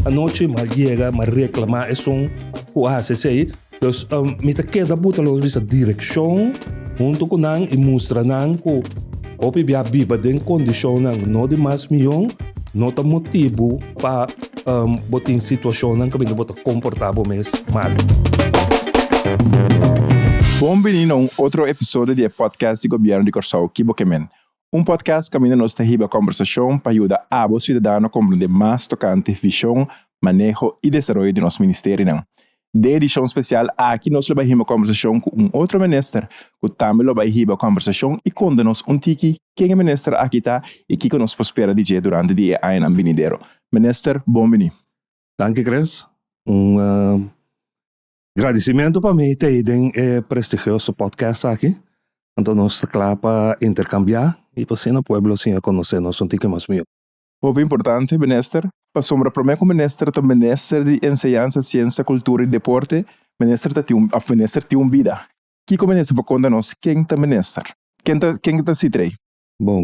anochi, m'a yega, m'a reklamá esun ku a hasi esei. Dus mi ta keda buta los bisa direkshon huntu ku nan i mustra nan ku hopi bia biba den kondishonnan no di mas mion no ta motibu pa bo tin situashonnan kaminda bo ta komportá bo mes malu. Bon bini na un otro episodio di e podcast di Gobièrnu di Kòrsou Ki Bo Ke Men. Un podcast kaminda nos ta hiba kòmbersashon pa yuda abo siudadano komprendé mas tokante vishon, maneho i desaroyo di nos ministerionan. Den edishon spesial aki nos lo bai hiba kòmbersashon ku un otro minister ku tambe lo bai hiba kòmbersashon i konta nos un tiki ken e minister aki ta i kiko nos por spera di dje durante di e añanan binidero. Minister, bon bini. Danki Chris. Un gradisimentu pa mi ta ei den e prestigioso podcast aki. Anto nos ta kla pa interkambiá i pa asina pueblo siña konosé nos un tiki mas mihó. Hopi importante, Minister, pasobra promé ku Minister ta Minister di Enseñansa, Siensa, Kultura i Deporte, Minister ta tin un, òf Minister tin un bida. Kiko Minister por konta nos ken ta Minister? Ken ta ken ta Sitrey? Bon,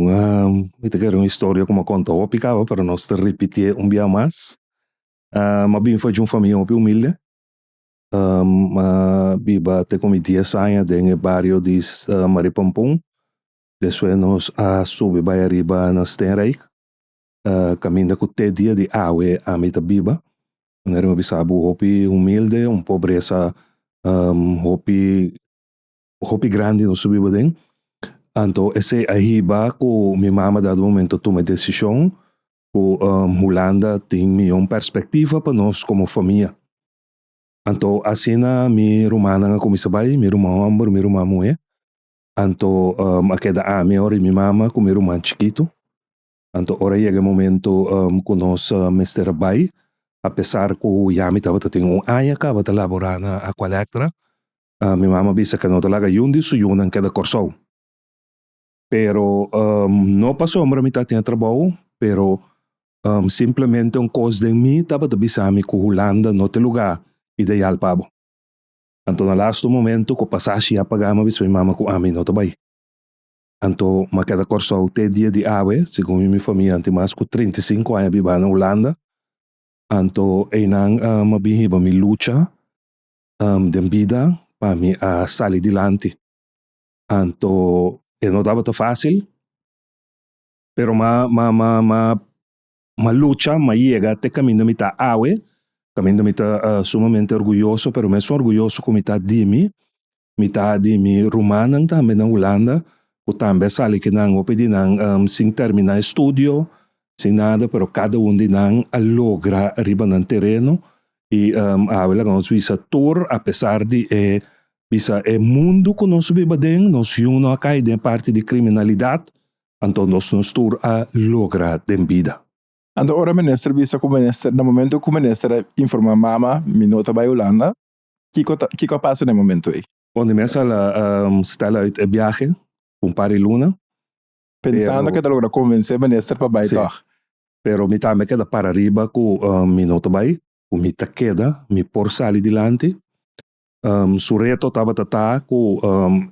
mi ta kere un historia ku mi a konta hopi kaba, pero nos ta ripitié un bia mas. Mi a bin for di un famia hopi humilde. Mi a biba te ku mi dies aña den e bario di Maripampun. Despues nos a subi bai ariba na Steenrijk, kaminda ku te dia di awe ami ta biba. Manera mi a bisa bo hopi humilde, un pobresa hopi hopi grandi nos a biba den. Anto esei a hiba ku mi mama dado momento a tuma e desishon ku Hulanda tin mihó perspektiva pa nos komo famia. Anto asina mi rumannan a kuminsá bai, mi ruman hòmber, mi ruman muhé. Anto a keda ami ora i mi mama ku mi ruman chikitu. Anto ora yega e momento ku nos mester a bai, apesar ku ya mi tabata tin un aña kaba ta laborá na Aqualectra, mi mama a bisa ku no ta laga yun di su yunan keda Kòrsou. Pero no pasobra mi ta tin e trabou, pero simplemente un kos den mi tabata bisa mi ku Hulanda no ta e lugá ideal pa bo. Anto na lastu momento ku pasashi a paga mi a bisa mi mama ku ami no ta bai. Anto mi a keda Kòrsou te dia di awe, segun mi mi famia anti mas ku 35 aña biba na Hulanda. Anto einan mi a bin hiba mi lucha den bida pa mi a sali dilanti. Anto e no tabata fásil, pero mi a mi a M'a lucha, m'a yega te kaminda mi ta awe, kaminda mi ta sumamente orguyoso, pero mesun orguyoso ku mi ta di mi, mi ta di mi rumannan tambe na Hulanda, ku tambe a sali kinan, hopi di nan sin terminá estudio, sin nada, pero kada un di nan a logra riba nan tereno i awe laga nos bisa tur apesar di e bisa e mundu ku nos biba den, nos yu no a kai den parti di kriminalidat, Anto nos nos tur a logra den bida. Anto ora minister bisa ku minister, na momento ku minister a informa mama mi no ta bai Hulanda, kiko ta kiko a pasa na e momento ei? Bon, di mes al a stel uit e biahe un par di luna. Pensando ke ta logra konvensé minister pa bai tòg. Pero mi tambe keda para riba ku mi no ta bai, ku mi ta keda, mi por sali dilanti. Su reto tabata ta ku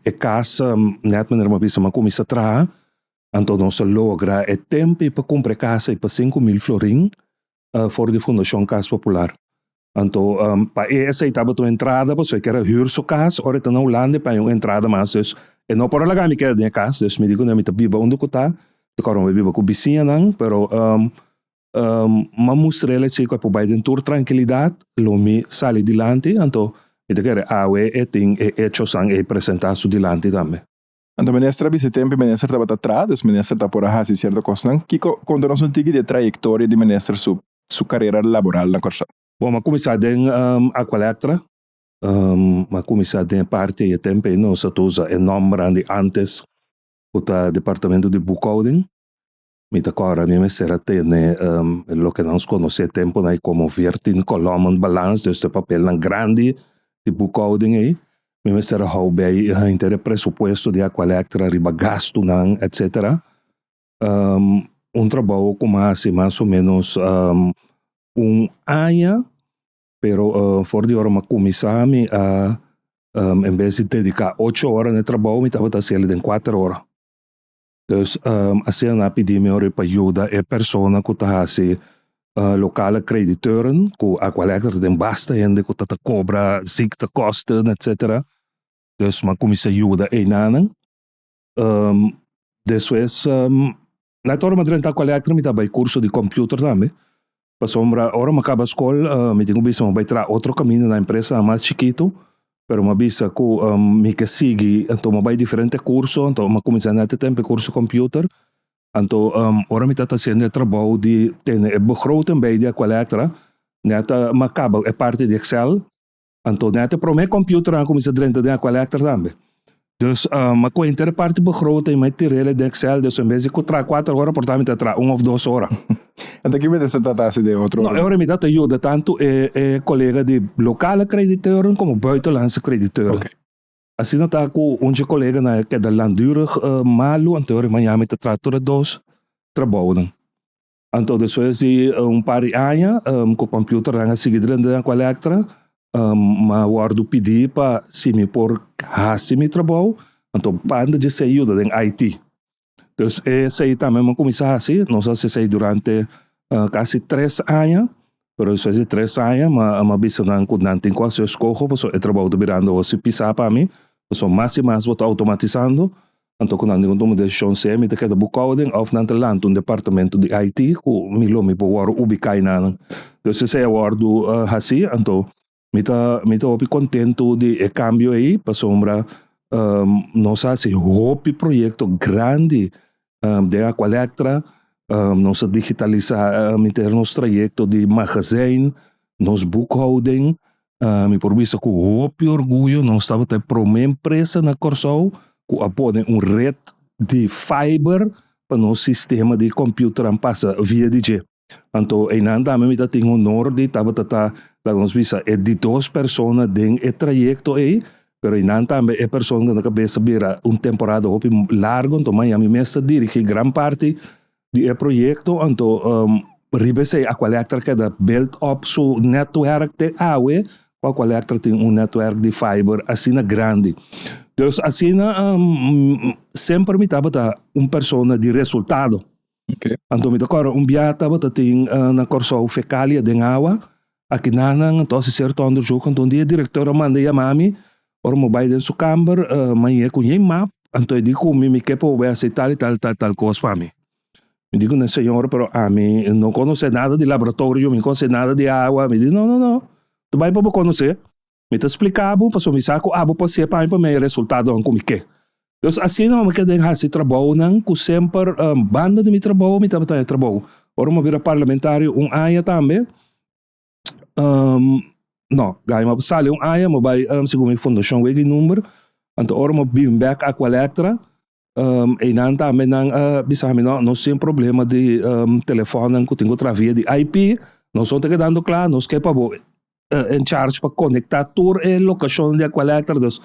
e kas nèt manera mi a bisa mi a kuminsá traha, anto nos a logra e tempu pa kumpra e kas ei pa 5000 florin for di Fundashon Kas Popular. Anto pa e esei tabata un entrada pasobra e kier a hür su kas ora e ta na Hulanda e paña un entrada mas, dus e no por a laga mi keda den e kas, dus mi di ku mi ta biba unda ku ta, mi ta kòrda mi biba ku bisiñanan pero M'a mustra el esei ku a por bai den tur trankilidat, lo mi sali dilanti, anto mi ta kere awe e tin e echosan ei presentá su dilanti tambe. Anto minister a bisa e tempu e minister tabata traha, dus minister ta por a hasi sierto kosnan. Kiko, konta nos un tiki di e trayektoria di minister su su karera laboral na Kòrsou. Bon, m'a kuminsá den Aqualectra, m'a kuminsá den e parti ei e tempu ei nos a ta usa e nòmbernan di ántes ku ta departamento di boekhouding. Mi ta kòrda mi mester a tene loke nos konosé tempunan ei komo veertien kolommen balans, dus e papelnan grandi di boekhouding ei. Mi mester a hou bei henter e presupuesto di Aqualectra riba gastunan etcetera. Un trabou ku mi a hasi mas o ménos un aña, pero for di ora mi a kuminsá mi a en bes di dediká ocho ora na e trabou mi tabata hasiel den kuater ora. Dus asina nan a pidi mi ora pa yuda e persona ku ta hasi. Lokale crediteuren ku Aqualectra den basta hende ku ta ta kobra ziektekosten etcetera. Dus m'a kuminsá yuda einanan. Despues net ora m'a drenta Aqualectra mi ta bai kurso di computer tambe. Pasobra ora m'a kaba skol mi tin ku bisa m'a bai traha otro kaminda na empresa mas chikitu. Pero m'a bisa ku mi ke sigui anto m'a bai diferente kurso anto m'a kuminsá net e tempu e kurso computer. Anto ora mi ta haciendo e trabou di tene e begroting bij di Aqualectra, net m'a caba e parti di Excel, anto net e prome computer a cuminsa drenta den Aqualectra tambe. Dus m'a cuenta e parti begroting, m'a tir'el den Excel, dus en bes di cu traha cuater ora por ta mi ta traha un of dos ora. Anto ki mester trata haci den otro ora? No, e ora mi ta ta yuda tanto e colega di lokale crediteuren como buitenlandse crediteuren. Asina ta ku un dje koleganan a keda langdurig malu, anto ora mañana mi ta traha tur e dos trabounan. Anto despues di un par di aña ku kòmpiuternan a sigui drenta den Aqualectra, m'a wòrdu pidí pa si mi por hasi mi trabou, anto banda dje esei yuda den IT. Dus esei tambe mi a kuminsá hasi, nos a hasi esei durante kasi tres aña, pero despues di tres aña mi a bisa nan ku nan tin ku hasi eskoho pasobra e trabou ta birando hopi pisá pa mi, pasobra mas i mas bo ta outomatisando, anto ku nan tin ku tuma desishon si mi ta keda boekhouding òf nan ta lanta un departamento di IT ku mi lo mi por wòrdu ubiká einan. Dus esei a wòrdu hasi, anto Mi ta mi ta hopi kontentu di e kambio ei pasobra nos a hasi hopi proyekto grandi den Aqualectra, nos a digitalisá henter nos trayekto di magazijn, nos boekhouding, mi por bisa ku hopi orguyo nos tabata e promé empresa na Kòrsou ku a pone un ret di fiber pa nos sistema di kòmpiuternan pasa via di dje. Anto einan tambe mi ta tin honor di tabata ta, laga nos bisa, e di dos persona den e trayekto ei, pero einan tambe e persona ku na kabes a bira un temporada hopi largo, anto maña mi mes ta dirigí gran parti di e proyekto, anto riba esei Aqualectra keda build up su netwerk te awe, ku Aqualectra tin un netwerk di fiber asina grandi. Dus asina semper mi tabata un persona di resultado. Anto mi ta kòrda un bia tabata tin na Kòrsou fekalia den awa, akinanan anto hasi sierto onderzoek, anto un dia e direktor a manda yama mi, ora mi bai den su kamber mañe ku ñei map, anto e di ku mi mi ke pa bo bai hasi tal i tal tal tal kos pa mi. Mi di ku nan señor pero ami no konosé nada di laboratorio, mi no konosé nada di awa, mi di no no no, ta bai pa bo konosé. Mi ta splika bo pasobra mi sa ku abo por hasié pa mi pa mi haña resultadonan ku mi ke. Dus asina mi keda hasi trabounan ku semper banda di mi trabou mi tabata haña trabou. Ora mi a bira parlamentario un aña tambe, no, mi a sali un aña mi a bai segun mi fundashon wega i number, anto ora mi a bin bek Aqualectra einan tambe nan a bisa mi no, nos tin problema di telefònnan ku tin ku traha via di IP, nos no ta kedando kla, nos ke pa bo en charge pa konektá tur e lokashon di Aqualectra, dus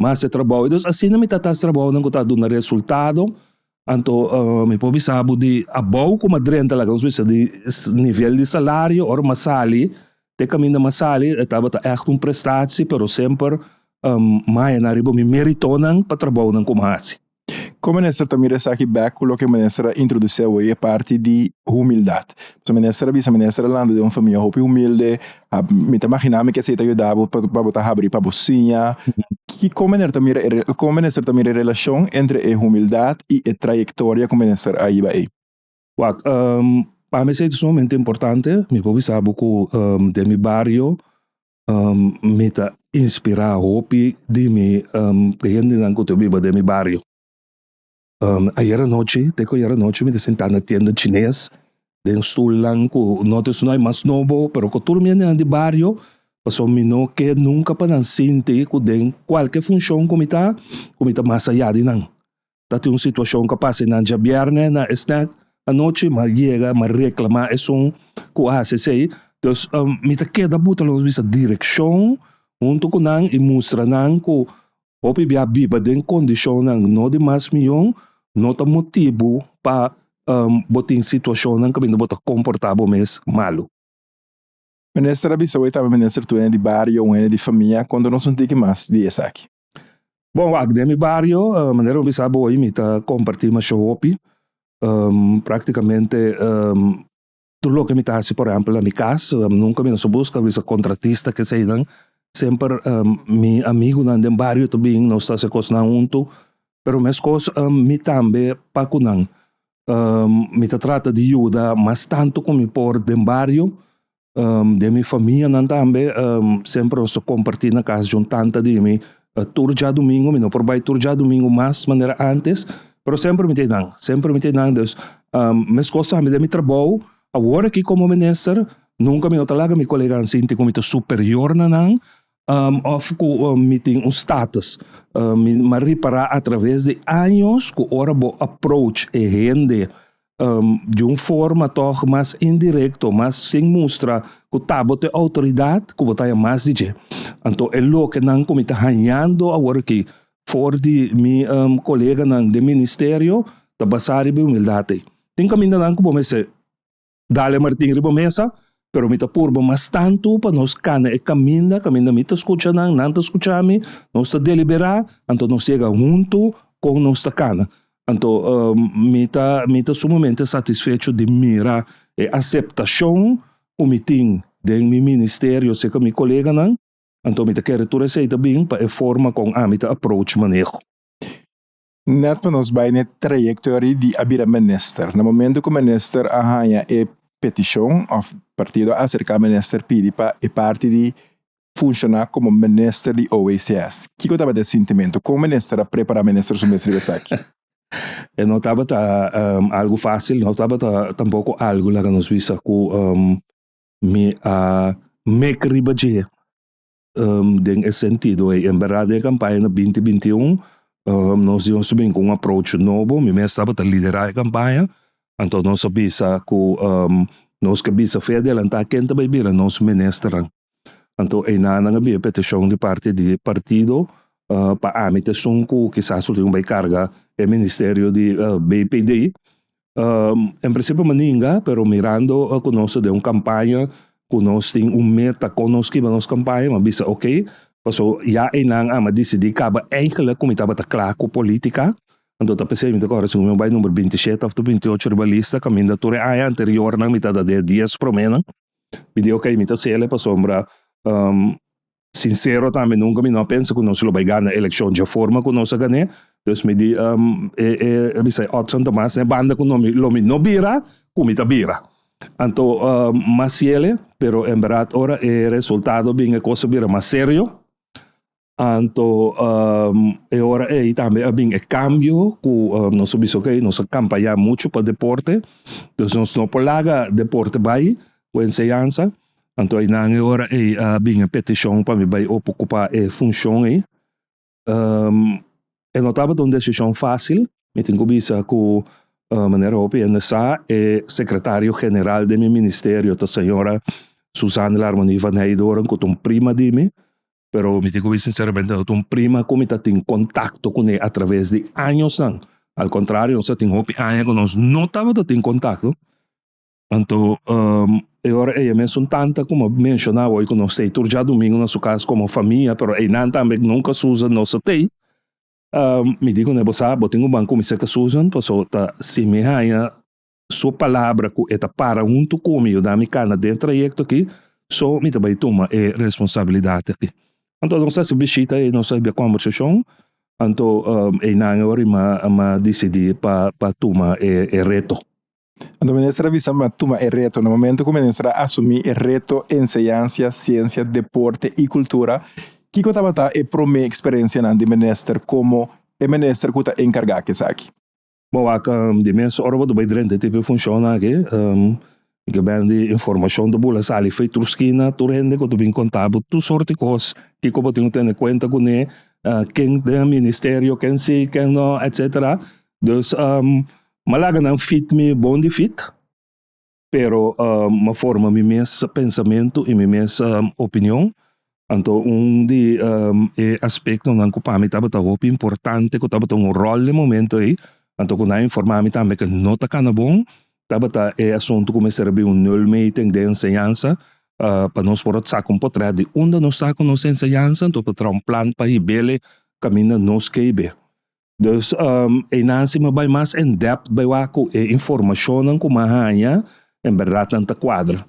mas e trabou. Dus asina mi ta ta hasi trabounan ku ta duna resultado, anto mi por bisa bo di abou ku mi a drenta laga nos bisa di nivel di salario ora mi a sali te kaminda mi a sali e tabata ègt un prestatie pero semper maya nan riba mi meritonan pa trabounan ku mi a hasi. Kon minister ta mira esaki bek ku loke minister a introdusé awor e parti di humildat? Pasobra minister a bisa minister a lanta den un famia hopi humilde, mi ta magina mi ke esei ta yuda bo pa bo ta habri pa bo siña. Kon minister ta mira kon minister ta mira e relashon entre e humildat i e trayektoria ku minister a hiba ei? Wak, pa mi esei ta sumamente importante. Mi por bisa bo ku den mi bario Mi ta inspirá hopi di mi hendenan ku ta biba den mi bario. Ayer anochi, te ku ayer anochi mi ta sintá na tienda chines den stulnan ku no ta esun mas nobo pero ku tur mi hendenan di bario pasobra mi no ke nunka pa nan sinti ku den kualke funshon ku mi ta ku mi ta mas ayá di nan. Ta tin un situashon ku a pasa einan djabièrnè na e snack anochi, m'a yega, m'a reklamá esun ku a hasi esei. Dus mi ta keda buta nos bisa direkshon huntu ku nan i mustra nan ku hopi bia biba den kondishonnan no di mas mion no ta motibu pa bo tin situashonnan kaminda bo ta komportá bo mes malu. Minister a bisa wei tambe minister tu hende di bario, un hende di famia, konta nos un tiki mas di esaki. Bon, wak, den mi bario, manera mi bisa bo hoy, mi ta kompartí masha hopi. Praktikamente. Tur loke mi ta hasi, por ehèmpel, na mi kas, nunka mi no sa buska bisa kontratista keseinan. Semper mi amigunan den bario ta bin, nos ta hasi kosnan huntu. Pero meskos mi tambe pa ku nan. Mi ta trata di yuda mas tantu ku mi por den bario, den mi famianan tambe. Semper nos ta kompartí na kas djun tanta di mi tur djadumingu. Mi no por bai tur djadumingu mas manera ántes, pero semper mi ta einan, semper mi ta einan. Dus meskos tambe den mi trabou, awor aki komo minister, nunka mi no ta laga mi koleganan sinti ku mi ta superior na nan òf ku mi tin un status. Mi a ripará atraves di años ku ora bo approach e hende di un forma tòg mas indirekto, mas sin mustra ku ta bo ta e outoridat, ku bo ta haña mas di dje. Anto e lokenan ku mi ta hañando awor aki for di mi koleganan den ministerio ta basá riba e humildat ei. Tin kamindanan ku bo mester Dale Martin riba mesa, pero mi ta purba mas tantu pa nos kana e kaminda, kaminda mi ta skucha nan, nan ta skucha mi, nos ta deliberá, anto nos yega huntu kon nos ta kana. Anto mi ta mi ta sumamente satisfecho di mira e aseptashon ku mi tin den mi ministerio serka mi koleganan, anto mi ta kere tur esei ta bin pa e forma kon ami ta approach maneho. Nèt pa nos bai n'e trayektoria di a bira minister. Na momento ku minister a haña e petishon òf partido a aserká minister pidi pa e parti di funshoná komo minister di OECS, kiko tabata e sintimentu? Kon minister a prepará minister su mes riba esaki? E no tabata algu fásil, no tabata tampoko algu laga nos bisa ku mi a mek riba dje. Den e sentido ei, en berdad den e campaña na binti 21 nos di nos a bin cu un approach nobo, mi mes tabata lidera e campaña, anto nos a bisa cu nos ke bisa fe adelanta ken ta bay bira nos ministernan. Anto einan nan a bin e peticion di parti di partido pa ami ta esun cu kisas lo tin cu bay carga e ministerio di BPD. En principio mi a ninga, pero mirando cu nos ta den un campaña cu nos tin un meta con nos kiba nos campaña, mi a bisa ok, paso ya eynan ami a dicidi caba eigenlijk cu mi tabata cla cu politica, anto ta pesey mi ta corda segun mi a bay number 27 of 28 riba lista caminda tur e aña anteriornan mi tabata den e dies promenan, mi di ok mi ta cele pasobra Sincero tambe nunca mi no a pensa cu nos lo bay gana eleccion dje forma cu nos a gané. Dus mi di e e bisa e Otson Tomas n'e banda cu no mi lo mi no bira cu mi ta bira. Anto mas ciele pero en berdad ora e resultado bin e cos a bira mas serio. Anto e ora ey tambe a bin e cambio cu nos a bisa ok nos a campaña mucho pa deporte dus nos no por laga deporte bay cu enseñansa. Anto einan e ora ei a bin e petishon pa mi bai okupá e funshon ei. E no tabata un desishon fásil. Mi tin ku bisa ku manera hopi hende sa e sekretario general den mi ministerio ta señora Suzanne Larmonie van Heydoorn ku ta un prima di mi. Pero mi tin ku bisa sinseramente no ta un prima ku mi ta tin kontakto kuné atraves di añosnan. Al kontrario nos a tin hopi aña ku nos no tabata tin kontakto. Anto e ora ei e mesun tanta ku mi a menshoná awor ku nos tei tur djadumingu na su kas komo famia, pero einan tambe nunka Susan no sa tei. Mi di kuné, bo sa, bo tin ku ban kuminsá ku Susan pasobra ta si mi haña su palabra ku e ta para huntu ku mi yuda mi kana den e trayekto aki, so mi ta bai tuma e responsabilidat aki. Anto nos a hasi bishita ei, nos a hibia kombersashon, anto einan e ora mi a disidí pa tuma e reto. Anto minister a bisa mi a tuma e reto. Na momento ku minister a asumí e reto enseñansa, siensia, deporte i kultura, kiko tabata e promé eksperensianan di minister komo e minister ku ta enkargá ku esaki? Bo wak di mes ora bo ta bai drenta e tipo e funshonnan aki, mi ke bèn di informashon ta bula sali fei tur skina, tur hende ku ta bin konta bo tur sorti kos, kiko bo tin ku tene kuenta kuné, ken den e ministerio, ken si, ken no, etsetera. Dus M'a laga nan fit mi bon di fit, pero m'a forma mi mes pensamentu i mi mes opinion. Anto un di e aspektonan ku pa mi tabata hopi importante ku tabata un ròl den momento ei, anto ku nan a informá mi tambe ku no ta kana bon, tabata e asuntu ku mester a bin un nulmeting den enseñansa pa nos por a saka un potrèt di unda nos ta ku nos enseñansa, anto pa traha un plan pa hib'el kaminda nos ke hib'é. Dus einan si mi bai mas in depth bai wak ku e informashonnan ku mi a haña. En bèrdat nan ta kuadra.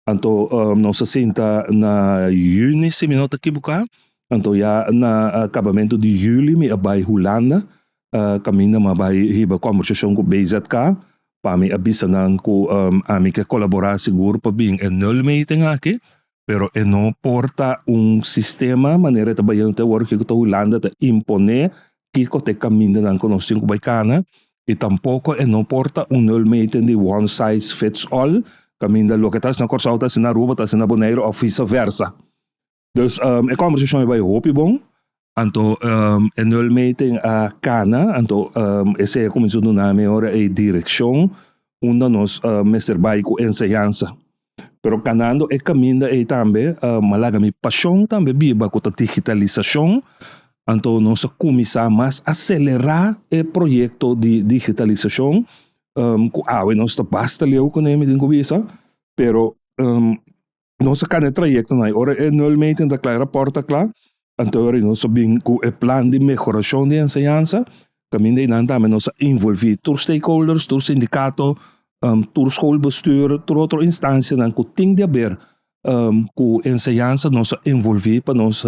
Anto nos a sinta na yüni si mi no ta kibuká, anto ya na kabamentu di yüli mi a bai Hulanda kaminda mi a bai hiba kòmbersashon ku BZK pa mi a bisa nan ku ami ke kolaborá sigur pa bin e nulmeting aki, pero e no por ta un sistema manera e ta bayendo te awor kiko ta Hulanda ta imponé kiko ta e kamindanan ku nos tin ku bai kana i tampoko e no por ta un nulmeting di one size fits all kaminda loke ta hasi na Kòrsou ta hasi na Aruba ta hasi na Boneiru òf visa versa. Dus e kòmbersashon a bai hopi bon anto e nulmeting a kana anto esei a kuminsá duna mi ora e direkshon unda nos mester bai ku enseñansa. Pero kanando e kaminda ei tambe a laga mi pashon tambe biba ku ta digitalisashon. Anto nos a kuminsá mas aselerá e proyekto di digitalisashon ku awe nos ta basta leu kuné mi tin ku bisa. Pero nos a kana e trayektonan ei. Ora e nulmeting ta kla e rapòrt ta kla, anto ora nos a bin ku e plan di mehorashon di enseñansa. Kaminda einan tambe nos a involví tur stakeholders, tur sindikato, tur schoolbestuur, tur otro instansianan ku tin di haber ku enseñansa nos a involví pa nos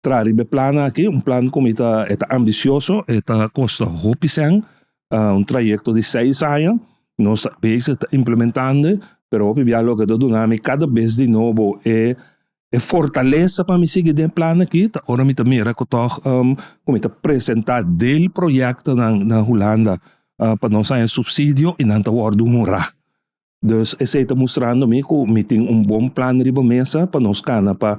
traha riba e plan aki. Un plan ku mi ta e ta ambisioso, e ta kosta hopi sèn, un trayekto di seis aña. Nos ta bezig ta implementando, pero hopi bia loke ta duna mi kada bes di nobo e E fortalesa pa mi sigui den plan aki ta ora mi ta mira ku tòg ku mi ta presentá del proyektonan na Hulanda pa nos haña supsidio i nan ta wòrdu honrá. Dus esei ta mustrando mi ku mi tin un bon plan riba mesa pa nos kana pa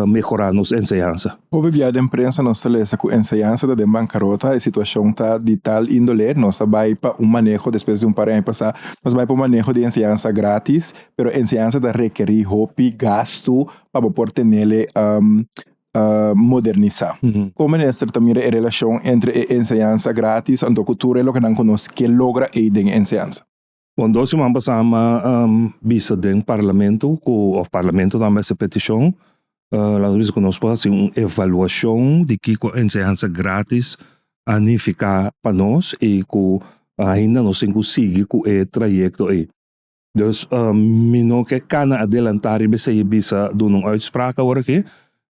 mehorá nos enseñansa. Hopi bia den prensa nos ta lesa ku enseñansa ta den bankarota, e situashon ta di tal índole, nos a bai pa un maneho despues di un par di aña pasá, nos a bai pa un maneho di enseñansa gratis, pero enseñansa ta rekerí hopi gastu pa bo por tenele modernisá. Kon minister ta mira e relashon entre e enseñansa gratis anto ku tur e loke nan ku nos ke logra ei den enseñansa? Bon, dos siman pasá mi a bisa den parlamento ku, òf parlamento tambe a hasi petishon, laga nos bisa ku nos por hasi un evaluashon di kiko enseñansa gratis a nifiká pa nos i ku ainda nos tin ku sigui ku e trayekto ei. Dus mi no ke kana adelantá riba esei i bisa duna un uitspraak awor aki,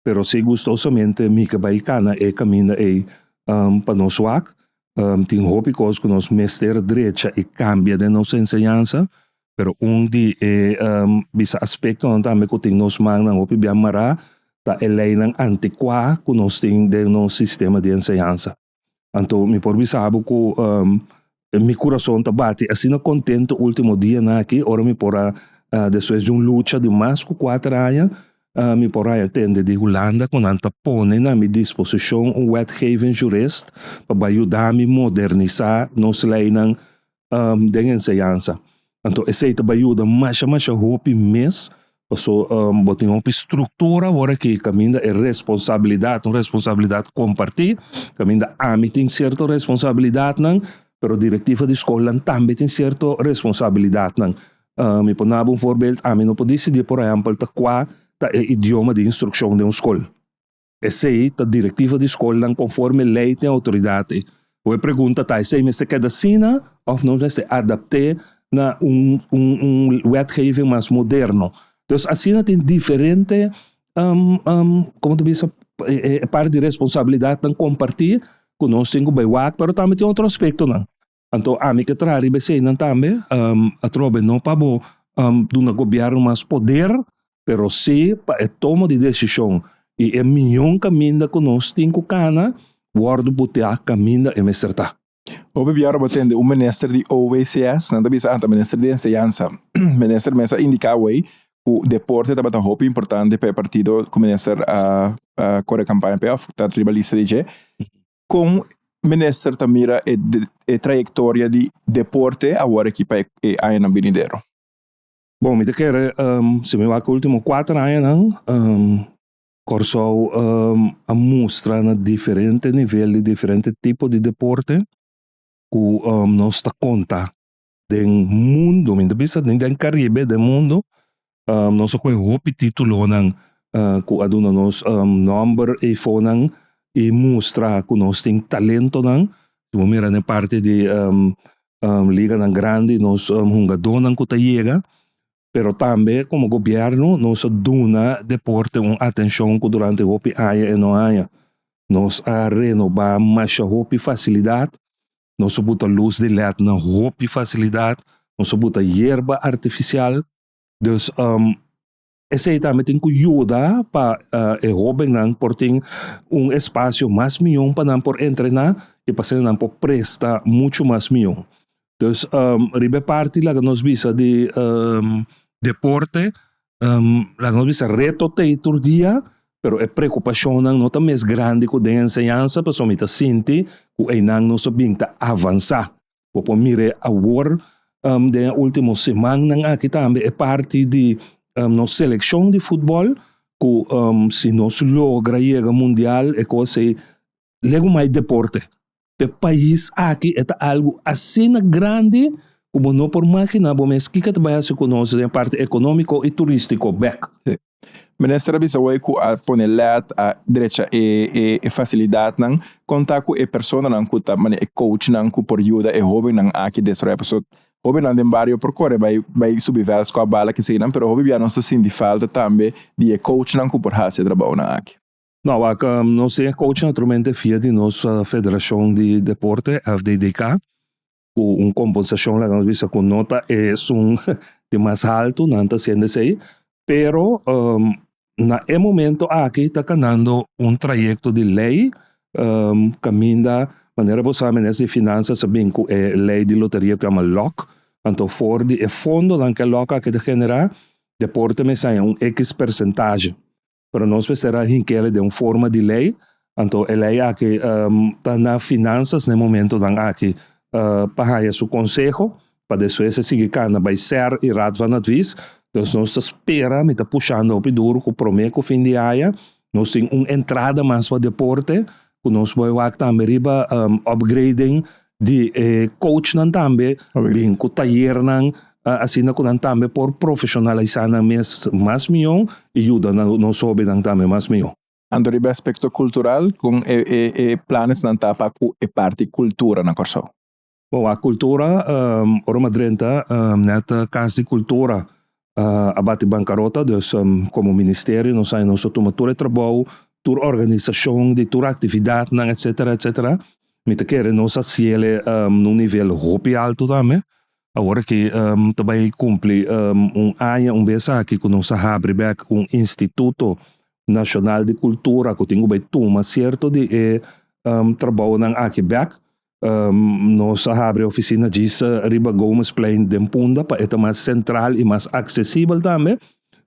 pero si gustosamente mi ke bai kana e kaminda ei pa nos wak. Tin hopi kos ku nos mester drecha i kambia den nos enseñansa, pero un di e bisa aspektonan tambe ku tin nos mannan hopi bian mará ta e leinan antikuá ku nos tin den nos sistema di enseñansa. Anto mi por bisa bo ku mi kurason ta bati asina kontento ultimo dianan aki ora mi por a despues di un lucha di mas ku kuater aña mi por a tende di Hulanda ku nan ta pone na mi disposishon un wetgevingsjurist pa bai yuda mi modernisá nos leinan den enseñansa. Anto esei ta bai yuda masha masha hopi mes paso bo tin hopi struktura awor aki kaminda e responsabilidat un responsabilidat kompartí kaminda ami tin sierto responsabilidatnan pero direktiva di skolnan tambe tin sierto responsabilidatnan. Mi por naba un voorbeeld ami no por disidí por ehèmpel ta kua ta e idioma di instrukshon den un skol. Esei ta direktiva di skolnan konforme lei tin outoridat ei. Bo e pregunta ta esei mester keda asina òf nos mester adapt'é na un un wetgeving mas moderno. Dus asina tin diferente komo ta bisa e parti di responsabilidatnan kompartí ku nos tin ku bai wak pero tambe tin otro aspektonan. Anto ami ke traha riba eseinan tambe atrobe no pa bo duna gobièrnu mas poder pero si pa e tomo di desishon i e mion kaminda ku nos tin ku kana wòrdu buteá kaminda e mester ta. Hopi biaha bo tende un minister di OWCS, nan ta bisa anta minister di enseñansa. Minister mes a indiká awey ku deporte tabata hopi importante pa e partido ku minister a kore kampaña p'e òf ta riba lista di dje. Kon minister ta mira e trayektoria di deporte awor aki pa e añanan binidero? Bon, mi ta kere si mi wak ultimo kuater añanan Kòrsou a mustra na diferente nivel di diferente tipo di deporte ku nos ta konta den mundu, mi ta bisa den Karibe, den mundu nos a kohe hopi titulonan ku a duna nos nòmber eifonan i mustra ku nos tin talentonan. Si bo mira na e parti di. Liganan grandi, nos hungadónan ku ta yega, pero tambe komo gobièrnu nos a duna deporte un atenshon ku durante hopi aña e no haña. Nos a renobá masha hopi fasilidat, nos a buta lus di led na hopi fasilidat, nos a buta yerba artifisial. Dus esei tambe tin ku yuda pa e hóbennan por tin un espasio mas mihó pa nan por entrená i pa asina nan por presta muchu mas mihó. Dus riba e parti laga nos bisa di deporte, laga nos bisa reto t'ei tur dia, pero e preokupashonnan no ta mes grandi ku den enseñansa pasobra mi ta sinti ku einan nos a bin ta avansá. Bo por mir'é awor den e último simannan aki tambe e parti di nos selekshon di futbòl ku si nos logra yega mundial e kos ei legu mai deporte. P'e pais aki e ta algu asina grandi ku bo no por magina bo mes kiko ta bai hasi ku nos den e parti ekonómiko i turístiko bèk. Sí. Minister a bisa hoy ku a pone lèt, a drecha e e fasilidatnan. Kon ta ku e personanan ku ta mane e coachnan ku por yuda e hóbennan aki desaroyá? Pasobra hóbennan den bario por kore bai bai subi vèls ku a bala kesekinan, pero hopi bia nos ta sinti falta tambe di e coachnan ku por hasi e trabounan aki. No, wak, nos tin e coach naturalmente via di nos federashon di deporte, FDDK, ku un kompensashon laga nos bisa ku no ta esun di mas haltu, nan ta hasiendo esei, pero na e momento aki ta kanando un trayekto di lei kaminda manera bo sa minister di finansa sa bin ku e lei di loteria ku yama lok, anto for di e fondonan ku e lok aki ta generá, deporte mester haña un ekis persentahe. Pero nos mester a hink'el den un forma di lei, anto e lei aki ta na finansas na e momentonan aki pa haña su konseho, pa despues e sigui kana bai ser i Raad van Advies. Dus nos ta spera, mi ta pushando hopi duru ku promé ku fin di aña nos tin un entrada mas pa deporte, ku nos por wak tambe riba upgrading di e coachnan tambe bin ku tayernan asina ku nan tambe por profeshonalisá nan mes mas mihó i yuda nos hóbennan tambe mas mihó. Anto riba e aspekto kultural, kon e planesnan ta pa ku e parti kultura na Kòrsou? Bon, a kultura, ora mi a drenta nèt Kas di Kultura a bati bankarota, dus komo ministerio nos a nos a tuma tur e trabou, tur organisashon di tur aktividatnan etsetera etsetera. Mi ta kere nos a hasiel na un nivel hopi alto tambe. Awor aki ta bai kumpli un aña un bes aki ku nos a habri bek un instituto nashonal di kultura ku tin ku bai tuma sierto di e trabounan aki bek. Nos a habri oficina djis riba Gomezplein den Punda pa e ta mas central y mas accesibel tambe.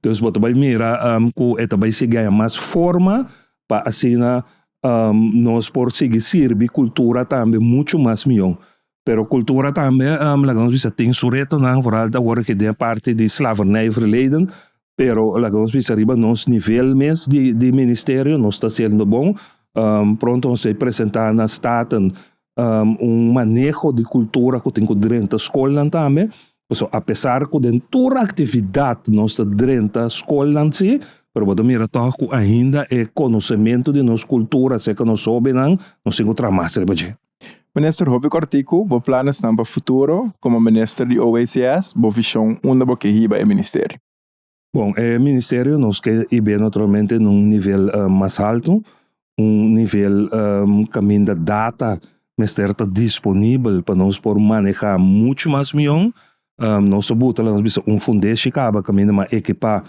Dus bo ta bai mira cu e ta bai sigui haña mas forma pa asina nos por sigui sirbi cultura tambe mucho mas miyon. Pero cultura tambe laga nos bisa tin su retonan, vooral awor aki den e parti di slavernijverleden. Pero laga nos bisa riba nos nivel mes di ministerio nos ta haciendo bon. Pronto nos ta presenta na Staten un maneho di cultura cu tin cu drenta scolnan tambe. Pasobra apesar cu den tur actividad nos ta drenta scolnan si, pero bo ta mira toch cu ainda e conocemento di nos cultura cerca nos hobennan nos tin cu traha mas riba dje. Minister hopi kòrtiku, bo planesnan pa futuro komo minister di OWCS, bo vishon unda bo ke hiba e ministerio? Bon, e ministerio nos ke hib'é naturalmente na un nivel mas haltu, un nivel kaminda data mester ta disponibel pa nos por manehá muchu mas mion. Nos a buta laga nos bisa un fundeshi kaba kaminda mi a ekipá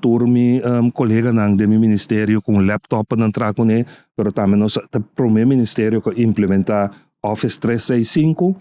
tur mi koleganan den mi ministerio ku un laptop pa nan traha kuné, pero tambe nos ta promé ministerio ku a implementá Office 365.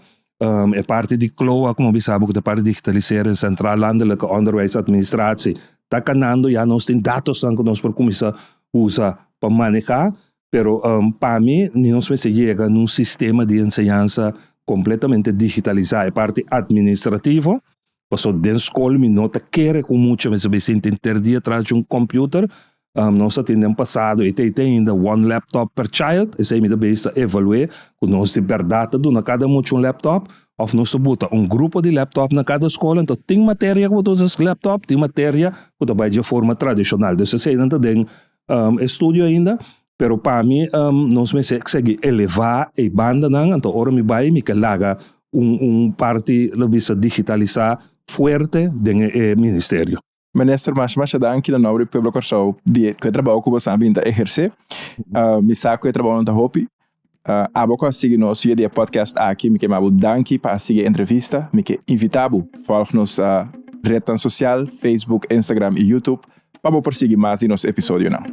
E parti di CLOA komo a bisa bo ku ta parti digitaliseren Centraal Landelijke Onderwijsadministratie ta kanando ya nos tin datosnan ku nos por kuminsá usa pa manehá. Pero pa mi, mi nos mester yega na un sistema di enseñansa completamente digitalisa, e parti administrativo, pasobra den scol mi no ta kere cu mucha mester bay sinti henter dia tras di un computer. Nos a tin den pasado y te ainda one laptop per child, esey mi ta bezig ta evalue cu nos di berdad ta duna cada mucha un laptop of nos ta buta un grupo di laptop na cada scol, enton tin materia cu bo ta usa laptop, tin materia cu ta bay dje forma tradicional, dus eseynan ta den estudio ainda, pero pa mi nos mester sigui elevá e bandanan, anto ora mi bai mi ke laga un parti lo bisa digitalisá fuerte den e ministerio. Minister, masha masha danki na nòmber di pueblo Kòrsou di ku e trabou ku boso a bin ta ehersé. Mi sa ku e trabounan ta hopi. Abo ku a sigui nos via di e podcast aki, mi ke maba bo danki pa a sigui e entrevista. Mi ke invitá bo vòlg nos retnan sosial, Facebook, Instagram i YouTube, pa bo por sigui mas di nos episodionan.